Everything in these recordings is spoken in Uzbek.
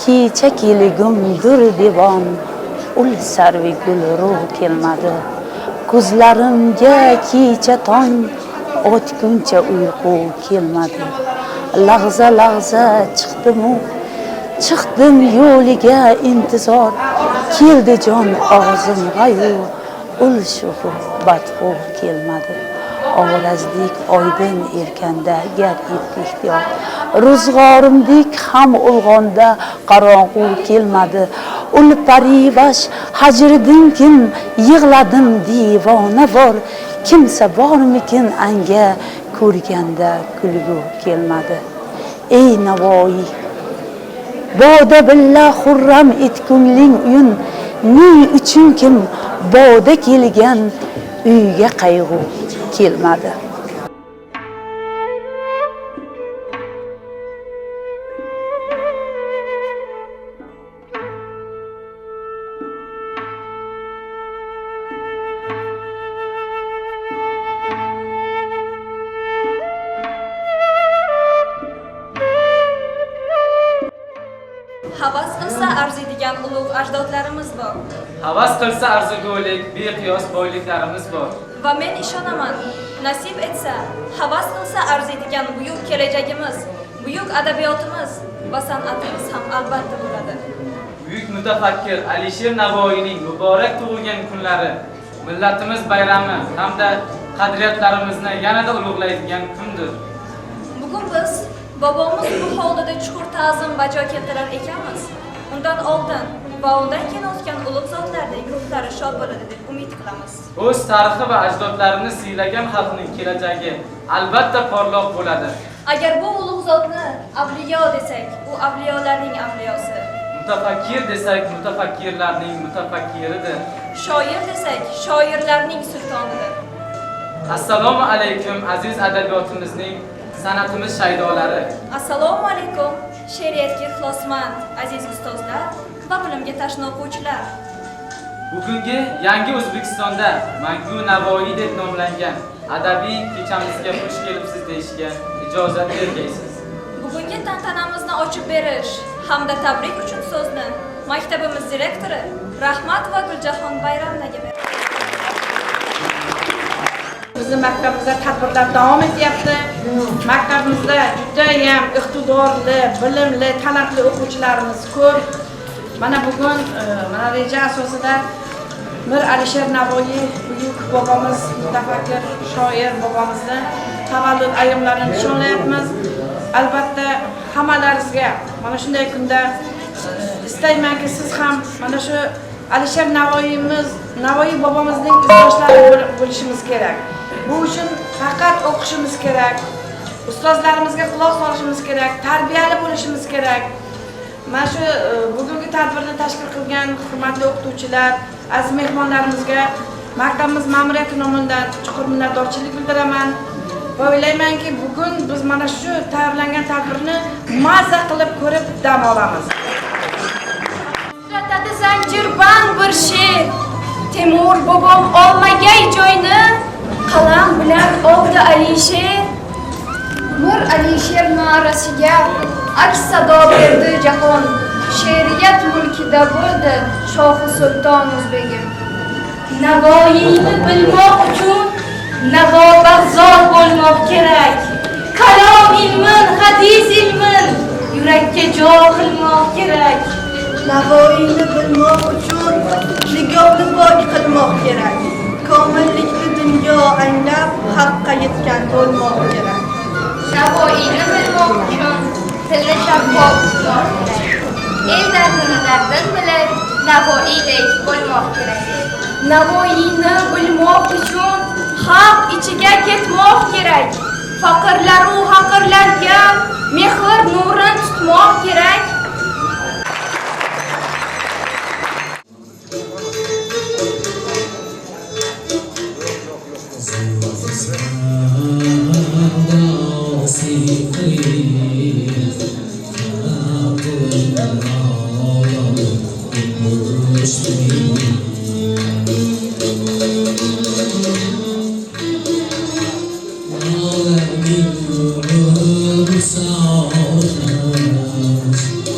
Kecha kelgumdir devon, ul sarvi gul ruh kelmadi. Ko'zlarimga kecha tong otguncha uyqu kelmadi. Lahza lahza chiqdim-u, chiqdim yo'liga intizor. Keldi jon og'zimg'ayu, ul shuhu badxu kelmadi. Orazdik oydin erkanda gar etdi ehtiyot. Ro'zg'orimdek ham ulg'onda qorong'u kelmadi. Ul parivash hajridinkin yig'ladim devona bor. Kimsa bormikin anga ko'rganda kulgu kelmadi. Ey Navoiy, boda billa xurram et ko'ngling uyun, ne uchun kim boda kelgan uyga qayg'u kelmadi. Havas qilsa arziydigan ulug' ajdodlarimiz bor. Havas qilsa arzigulik beqiyos boyliklarimiz bor. Va men ishonaman, nasib etsa, havas qilsa arziydigan buyuk kelajagimiz, buyuk adabiyotimiz va san'atimiz ham albatta bo'ladi. Buyuk mutafakkir Alisher Navoiyning muborak tug'ilgan kunlari millatimiz bayrami hamda qadriyatlarimizni yanada ulug'laydigan kundir. Bugun biz bobomiz bu hovlida chuqur ta'zim bajo keltirar ekanmiz. Undan oldin va undan keyin o'tgan ulug' zotlardek ruhlari shod bo'ladi deb umid qilamiz. O'z tarixi va ajdodlarini siylagan xalqning kelajagi albatta porloq bo'ladi. Agar bu ulug' zotni avliyo desak, u avliyolarning avliyosi. Mutafakkir desak, mutafakkirlarning mutafakkiridir. Shoir desak, shoirlarning sultonidir. Assalomu alaykum aziz adabiyotimizning, san'atimiz shaydolari. Assalomu alaykum she'riyatga ixlosmand aziz ustozlar va bilimga tashna o'quvchilar. Bugungi yangi O'zbekistonda Mangu Navoiy deb nomlangan adabiy kechamizga xush kelibsiz deyishga ijozat bergaysiz. Bugungi tantanamizni ochib berish hamda tabrik uchun so'zni maktabimiz direktori Rahmatova Guljahon Bayramnaga beramiz. Bizni maktabimizda tadbirlar davom etyapti. Maktabimizda judayam iqtidorli, bilimli, talantli o'quvchilarimiz ko'p. Mana bugun mana reja asosida Mir Alisher Navoiy buyuk bobomiz, mutafakkir, shoir bobomizni tavallud ayyomlarini nishonlayapmiz. Albatta hammalaringizga mana shunday kunda istaymanki siz ham mana shu Alisher Navoiyimiz, Navoiy bobomizning izdoshlari bo'lishimiz kerak. Bu uchun faqat o'qishimiz kerak, ustozlarimizga quloq solishimiz kerak, tarbiyali bo'lishimiz kerak. Mana shu bugungi tadbirni tashkil qilgan hurmatli o'qituvchilar, aziz mehmonlarimizga maktabimiz ma'muriyati nomidan chuqur minnatdorchilik bildiraman. Va o'ylaymanki, bugun biz mana shu tayyorlangan tadbirni mazza qilib ko'rib dam olamiz. Titratadi zanjirband bir she'r. Temur bobom olmagay joyni qalam bilan oldi Alisher. Mir Alisher na'rasiga aks sado berdi jahon. She'riyat mulkida bo'ldi shohi sulton o'zbegim. Navoiyni bilmoq uchun navobag'zor bo'lmoq kerak. Kalom ilmin, hadis ilmin yurakka jo qilmoq kerak. Navoiyni bilmoq uchun nigohni pok qilmoq kerak. Komillikni dunyo anglab haqqa yetgan bo'lmoq kerak. Navoiyni bilmoq uchun tilni shaffof tutmoq kerak. El dardini dardin bilib Navoiydek bo'lmoq kerak. Navoiyni bilmoq uchun xalq ichiga ketmoq kerak. Faqirlar-u haqirlarga mehr nurini tutmoq kerak. Alem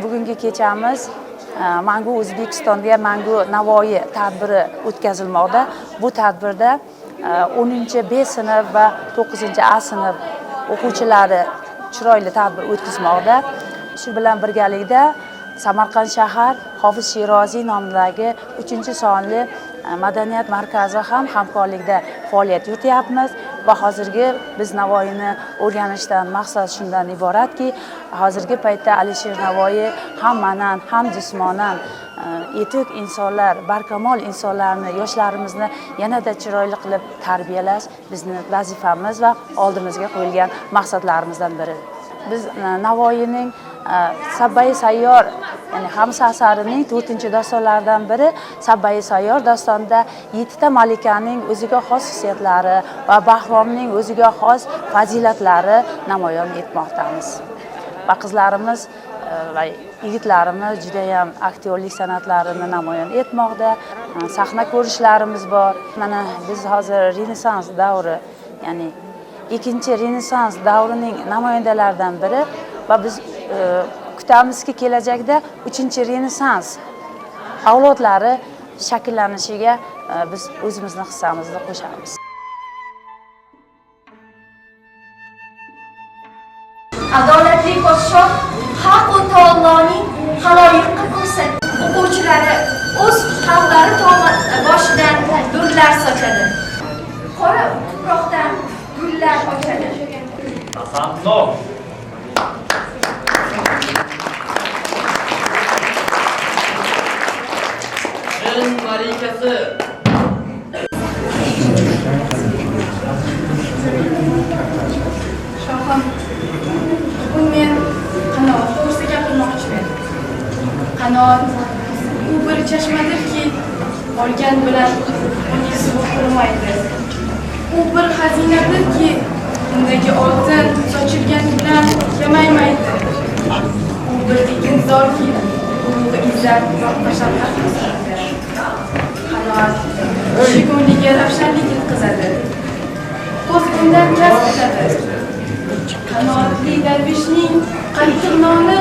Bugungi kechamiz Mangu O'zbekistonda Mangu Navoiy tadbiri o'tkazilmoqda. Bu tadbirda 10-B sinf va 9-A sinf o'quvchilari chiroyli tadbir o'tkazmoqda. Shu bilan birgalikda Samarqand shahar Hofiz Sheroziy nomidagi 3-sonli madaniyat markazi ham hamkorlikda faoliyat yurityapmiz va hozirgi biz Navoiyni o'rganishdan maqsad shundan iboratki, hozirgi paytda Alisher Navoiy ham ma'nan, ham jismonan yetuk insonlar, barkamol insonlarni, yoshlarimizni yanada chiroyli qilib tarbiyalash bizni vazifamiz va oldimizga qo'yilgan maqsadlarimizdan biri. Biz Navoiyning Sabbai Sayyor, ya'ni Hamsa asarining 4-dostonlaridan biri Sabbai Sayyor dostonida 7 ta malikaning o'ziga xos xususiyatlari va Bahromning o'ziga xos fazilatlari namoyon etmoqdamiz. Va qizlarimiz va yigitlarimiz juda ham aktyorlik san'atlarini namoyon etmoqda. Sahna ko'rishlarimiz bor. Mana biz hozir Renessans davri, ya'ni ikkinchi Renessans davrining namoyandalaridan biri va biz kutamizki kelajakda 3-Renessans avlodlari shakllanishiga biz o'zimizni hissamizni qo'shamiz. Adolatli podshoh Haq va taoloning xaloyiqqa ko'rsatdi. O'quvchilari o'z xalqlari boshidan durlar sochadi. Qora tuproqdan gullar ochadi. Tasanno. Jin malikasi. Shohim, bugun men qanoat to'g'risida gapirmoqchiman. Qanoat u bir chashmadirki, olgan bilan uning suvi qurimaydi. U bir xazinadirki, undagi oltin sochilgan bilan kamaymaydi. U bir ekinzorki, urug'i izzat va mashaqqat ko'rsatadi. Qanoat kishi ko'ngliga ravshanlik yetkazadi. Ko'z undan kasb etadi. Qanoatli darvishning qattiq noni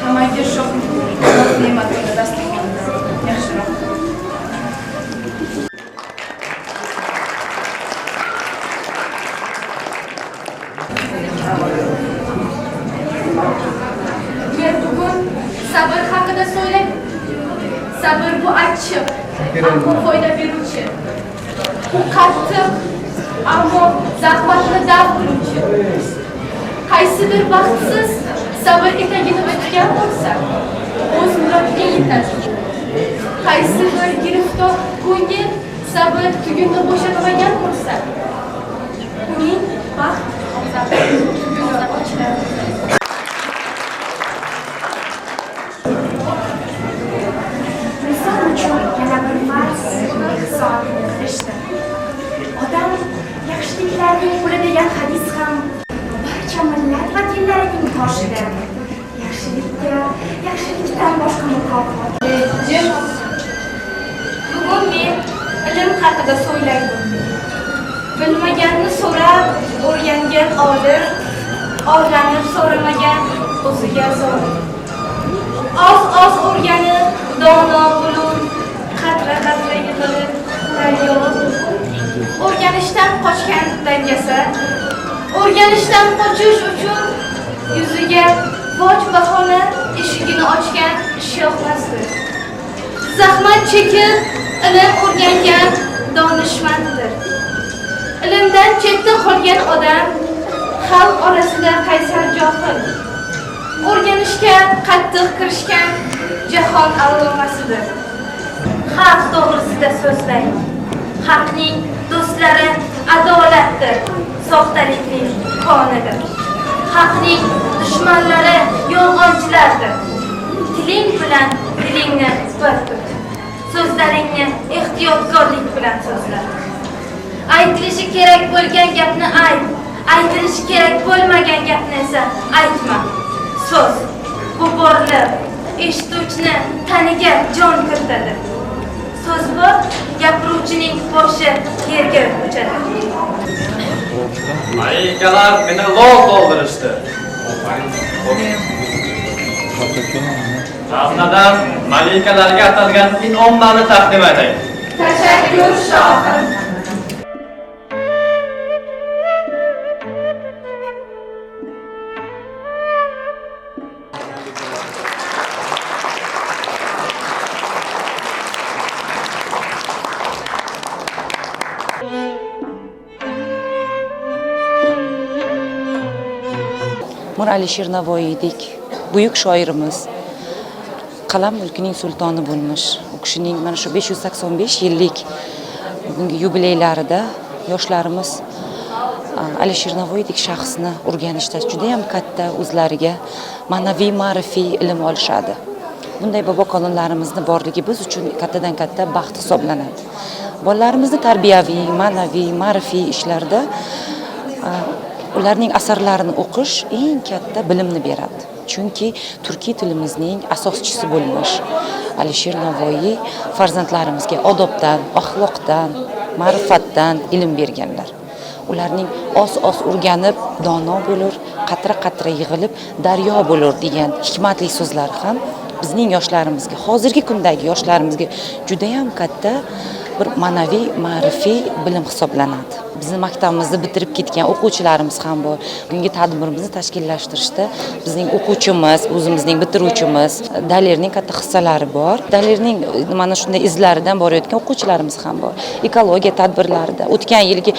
tamagir shohning ne'matini dasturxonidan yaxshiroq. Men bugun sabr haqida so'ylab, sabr bu achchiq, ammo foyda beruvchi. U qattiq, ammo zahmatni daf qiluvchi. Qaysidir baxtsiz sabr etagini o'tgan bo'lsa, o'z murodiga yetadi. Qaysi bir giriftor ko'ngil sabr tugunni bo'shatmagan bo'lsa, uning baxt tuguni ochiladi. Inson uchun yana bir farz ehson qilishdir. Odam yaxshiliklarning quli degan hadis ham barcha millat vakillarining toshida. Yaxshilikka yaxshilikdan boshqa mukofot. Bugun men ilm haqida so'ylayman. Bilmaganni so'rab o'rgangan olim, o'rganib so'ramagan o'ziga zolim. Oz-oz o'rganib dono bo'lur, qatra-qatra yig'ilib daryo bo'lur. O'rganishdan qochgan dangasa, o'rganishdan qochish uchun yuziga boj bahona eshigini ochgan ishyoqmasdir. Zahmat chekib ilm o'rgangan donishmanddir. Ilmdan chetda qolgan odam xalq orasida qaysar johil. O'rganishga qattiq kirishgan jahon allomasidir. Xalq to'g'risida so'zlayman. Xalqning do'stlari adolatdir, soxtalikning konidir. Xalqning Dushmanlari yolg'onchilardir. Tiling bilan dilingni bir tut. So'zlaringni ehtiyotkorlik bilan so'zla. Aytilishi kerak bo'lgan gapni ayt, aytilishi kerak bo'lmagan gapni esa aytma. So'z bu borliq, eshituvchini taniga jon kiritadi. So'z bor, gapiruvchining boshi yerga uchadi. Malikalar meni lol qoldirishdi. G'aznadan malikalarga atalgan in'omlarni taqdim etay. Tashakkur shohim. Mir Alisher Navoiydek buyuk shoirimiz qalam mulkining sultoni bo'lmish. U kishining mana shu 585 yillik bugungi yubileylarida yoshlarimiz Alisher Navoiydek shaxsni o'rganishda juda ham katta o'zlariga ma'naviy, ma'rifiy ilm olishadi. Bunday bobo kalonlarimizni borligi biz uchun kattadan katta baxt hisoblanadi. Bolalarimizni tarbiyaviy, ma'naviy, ma'rifiy ishlarda ularning asarlarini o'qish eng katta bilimni beradi. Chunki turkiy tilimizning asoschisi bo'lmish Alisher Navoiy farzandlarimizga odobdan, axloqdan, ma'rifatdan ilm berganlar. Ularning oz-oz o'rganib dono bo'lur, qatra-qatra yig'ilib daryo bo'lur degan hikmatli so'zlari ham bizning yoshlarimizga, hozirgi kundagi yoshlarimizga juda ham katta bir ma'naviy, ma'rifiy bilim hisoblanadi. Bizning maktabimizni bitirib ketgan o'quvchilarimiz ham bor. Bugungi tadbirimizni tashkillashtirishda bizning o'quvchimiz, o'zimizning bitiruvchimiz Dalerning katta hissalari bor. Dalerning mana shunday izlaridan borayotgan o'quvchilarimiz ham bor. Ekologiya tadbirlarida, o'tgan yilgi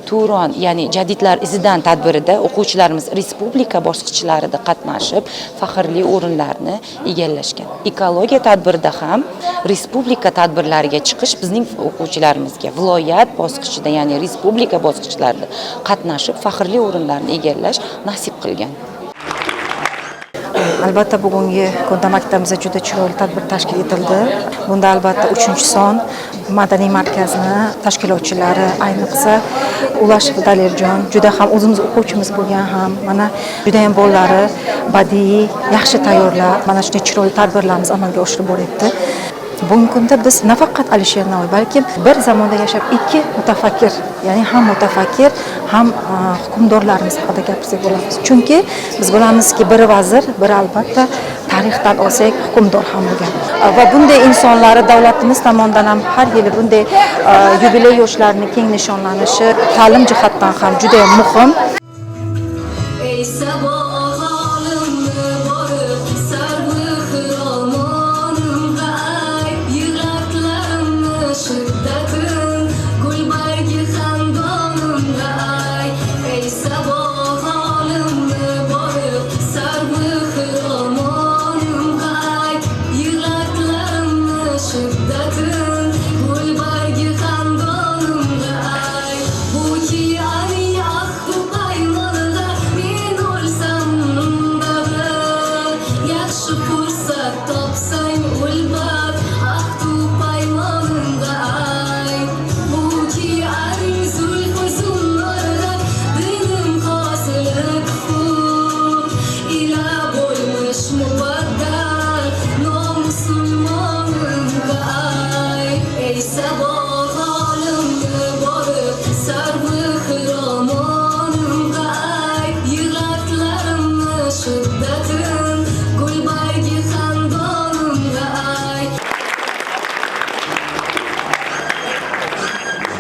Turon, ya'ni jadidlar izidan tadbirida o'quvchilarimiz respublika bosqichlarida qatnashib, faxrli o'rinlarni egallashgan. Ekologiya tadbirida ham respublika tadbirlariga chiqish bizning o'quvchilarimizga viloyat bosqichida, ya'ni respublika bosqichlarida qatnashib faxrli o'rinlarni egallash nasib qilgan. Albatta bugungi kunda maktabimizda juda chiroyli tadbir tashkil etildi. Bunda albatta 3-son madaniy markazni tashkilotchilari, ayniqsa Ulashev Dalerjon, juda ham o'zimiz o'quvchimiz bo'lgan ham, mana juda ham bolalari badiiy yaxshi tayyorlab, mana shunday chiroyli tadbirlarimiz amalga oshirib boryapti. Bugungi kunda biz nafaqat Alisher Navoiy, balki bir zamonda yashab ikki mutafakkir, ya'ni ham mutafakkir, ham hukmdorlarimiz haqida gapirsak bo'lamiz. Chunki biz bilamizki, biri vazir, biri albatta tarixdan olsak hukmdor ham bo'lgan. Va bunday insonlari davlatimiz tomonidan ham har yili bunday yubiley yoshlarini keng nishonlanishi ta'lim jihatdan ham juda ham muhim. Ey sabo